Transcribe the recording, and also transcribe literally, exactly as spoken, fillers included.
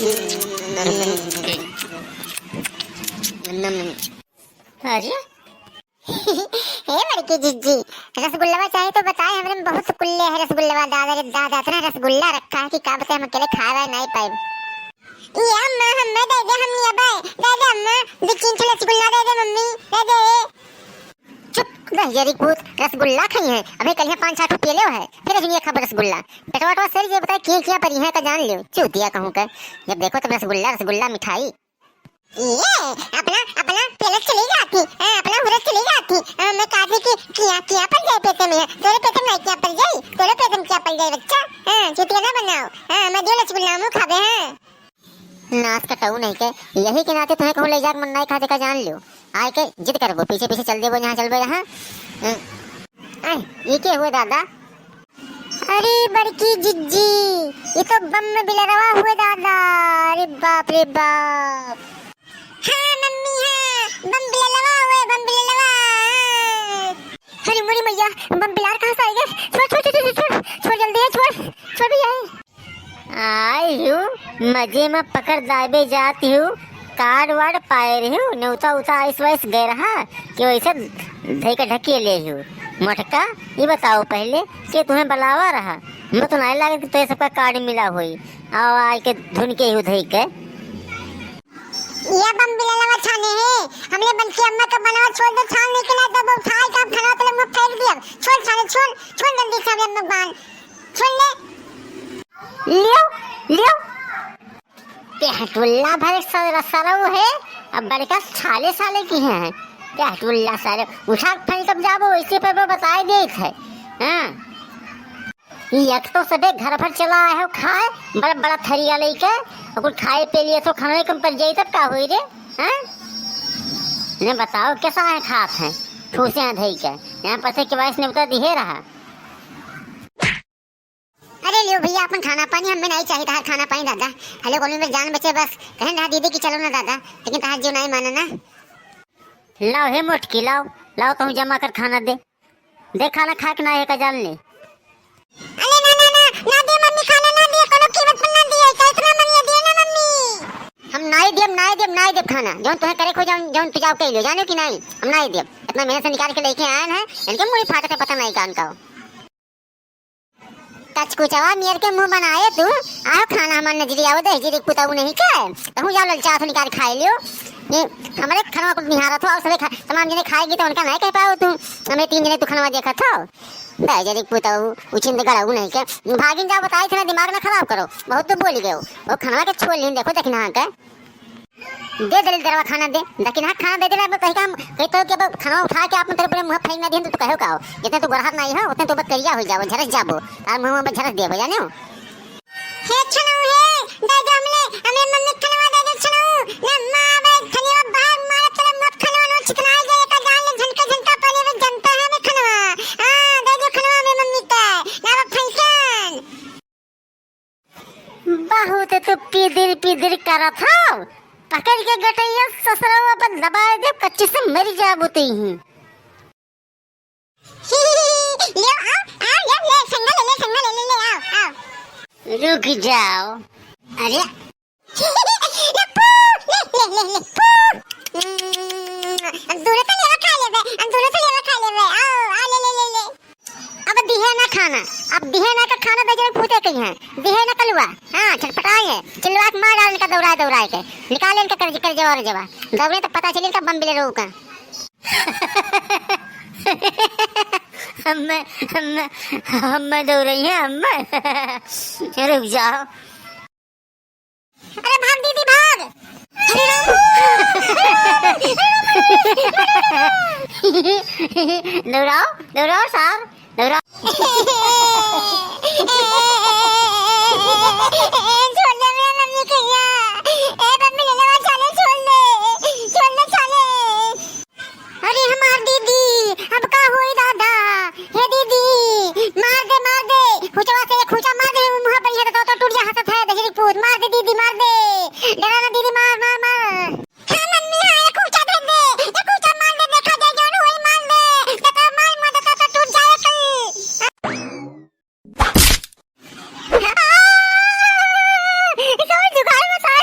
अरे, हे बड़की जिज्जी, रसगुल्लवा चाही तो बताए, हमरे में बहुत कुल्ले है रसगुल्लवा। दादा रे दादा, इतना रसगुल्ला रखा है कि का बताए, हम अकेले खाए वाए नाहीं पाइब। ये अम्मा, हमें दे दे, हम नहीं अबे, दे दे अम्मा, दो तीन ठो रसगुल्ला दे दे मम्मी, दे दे। चुप, दहिजरी पूत, रसगुल्ला खाई है, अबे कल है पाँच छह ठो पियले है, फिर अभी ये खबर रसगुल्ला। पेटवा वेटवा सर ये बताए, किया किया परी है का जान लियो, चूतिया कहूँ का। जब देखो तब रसगुल्ला, रसगुल्ला मिठाई। ये अपना, अपना पेलत चली जाती, हाँ, अपना हुरत चली जाती। हाँ, मैं कहती कि किया, किया पर जाए पेटे में, तोरे पेटे में किया पर जाए, तोरे पेटे में किया पर जाए बच्चा। हाँ, चूतिया ना बनाओ। हाँ, मैं दियो रसगुल्ला मुँह खाबे, हाँ। नास कटाऊ नहीं के, यही के नाते तुम्हें कहूँ ले जाके मन नहीं खाते का जान लियो। आए के जिद करबो, पीछे पीछे चल देबो, जहाँ चलबो यहाँ। हम्म। आए, ये के हुए दादा? अरे बड़की जिज्जी, ये तो बम बिलरवा हुए दादा। अरे बाप रे बाप। हाँ मम्मी, हाँ, बम बिलरवा हुए, बम बिलरवा। अरे मोरी मैया, बम बिलार कहाँ से आएगा? छोड़, छोड़, छोड़, छोड़, छोड़, छोड़ जल्दी है, छोड़, छोड़ भैया। आई हूँ, मजे में पकड़ दाबे जाती हूँ, कार्ड वार्ड पाए रही हूँ, नेवता उता आइस वाइस गए रहा, कि वैसे धई के ढकिए ले हूँ। मोटका, ये बताओ पहले कि तुम्हें बुलावा रहा, मैं तो नहीं लगे कि तुम्हें सबका कार्ड मिला होई, आओ आए के धुन के हूँ धई के। ये बम बिललवा छाने है, हमने बल्कि अम्मा का बनावा छोड़ दे, छान लेके ना दबो, उठाए का खाना तले मुंह फेंक दिया, छोड़ छाने, छोड़, छोड़ जल्दी से हमने अम्मा को बांध। सुन ले। लियो, लियो। पेटुल्ला भर सर-, सरऊ है, अब बड़का साले साले की है। पेटुल्ला साले, उठा के फेंक कब जाबो, इसी पर वो बताए देत है। हाँ। ये एक तो सबे घर भर चला आए हो खाए, बड़ा बड़ा थरिया लेके, और कुछ खाए पी लिए तो खाना कम पड़ जाई तब का होई रे? हाँ? ने बताओ कैसा है खात है, ठूसे हैं धई के, यहाँ पसे के वाइस ने उतर दिहे रहा। अरे लियो भैया, अपन खाना पानी हमें नहीं चाहिए, तहार खाना पानी दादा। हेलो, कौन में जान बचे बस। कहन रहा दीदी कि चलो ना दादा, लेकिन तहार जो नहीं माने ना। लाओ हे मोटकी, लाओ, लाओ तुम जमा कर खाना दे। दे खाना खा के ना है का जान ले। अरे ना, ना, ना, ना दे मम्मी खाना, ना दे, कोनो कीमत पर ना दे, का इतना मन ये दे ना मम्मी। हम नहीं देब, नहीं देब, नहीं देब खाना। जौन तुम्हें करे खो, जौन, जौन तू जाओ के लो, जानो कि नहीं? हम नहीं देब। इतना मेहनत से निकाल के लेके आए हैं, इनके मुड़ी फाटे से पता नहीं कान का हो। कचकुचवा मियर के मुंह बनाए तू, आहो खाना हमार नजरी आवत है, जिरी पुताऊ नहीं के, तहू जाओ ललचा हाथ निकाल खाए लियो। ये हमरे खनवा कुल निहारत हो, और सबे खा-, तमाम जने खाएगी तो उनका नहीं कह पाओ तू, हमें तीन जने तू खनवा देखत हो। दे जरी पुताऊ, उछिंद गड़ाऊ नहीं के, भागिन जाओ बताए थे ना, दिमाग ना खराब करो, बहुत तो बोल गए हो। वो खनवा के छोड़ लीन, देखो देखना के। दे दलिल दरवा खाना दे, लेकिन हाँ खाना दे देला, अब कहीं का हम कहीं तो कि अब खाना उठा के आपन तेरे पूरे मुंह फेंक ना दिहन तो तू कहो का हो? जितने तू गोरहत नहीं हो, उतने तू बकरिया हो जाबो, झरस जाबो, तार मुंह में झरस देबो, जाने हो? हे छनऊ हे, दे दे हमले, हमले मम्मी खनवा दे दे छनऊ, ना माँ बे खनिया बाहर मार तेरे मत खनवा नो चिकना जाए का जान ले झनका झनका पानी में जनता है मैं खनवा। हाँ, दे दे खनवा में मम्मी का, ना वो फैशन। बहुत तू पिदिर पिदिर करत हो। पकड़ के गटैया ससुरवा पर दबाए दे, कच्ची से मर जाबो तू ही। ले आओ, आओ, ले, ले, संगा ले, ले, संगा ले, ले, ले, आओ, आओ। रुक जाओ। अरे। ले, पू, ले, ले, ले, ले, पू। हम्म, हम दोनों से लेवा खा लेबे, हम दोनों से लेवा खा लेबे। आओ, आ, ले, ले, ले, ले। अब दिहे ना खाना, अब दिहे ना का खाना दे जब फूटे कहीं है, दिहे ना कलुआ। हाँ, छटपटाए है, चिल्लवा के मार डाल इनका दौड़ाए दौड़ाए के, निकाल इनका कर, कर जवा रे जवा, दौड़े तो पता चले इनका बम बिले रोका। हम्मे, हम्मे, हम्मे दौड़ई है, हम्मे। रुक जाओ। अरे भाग दीदी भाग। अरे राम। दौड़ाओ, दौड़ाओ सार, दौड़ाओ। छोड़ दे मेरा मम्मी कहिया। ए मम्मी ले लेवा, चाले छोड़ ले, छोड़ ले चाले। अरे हमार दीदी, अब का होई दादा? हे दीदी, मार दे, मार दे, खुचवा से खुचा मार दे, मुंह पर ये तो, तो टूट जा हंसत है, दशरी पूत, मार दे दीदी, मार दे, डरा ना दीदी, मार, मार, मार। हाँ मम्मी, हाँ, ये खुचा दे दे, ये खुचा मार दे, देखा जाए जौन होई मार दे, देखा मार, मार देता तो टूट जाए कल। आ, ई कौन जुगाड़ बताए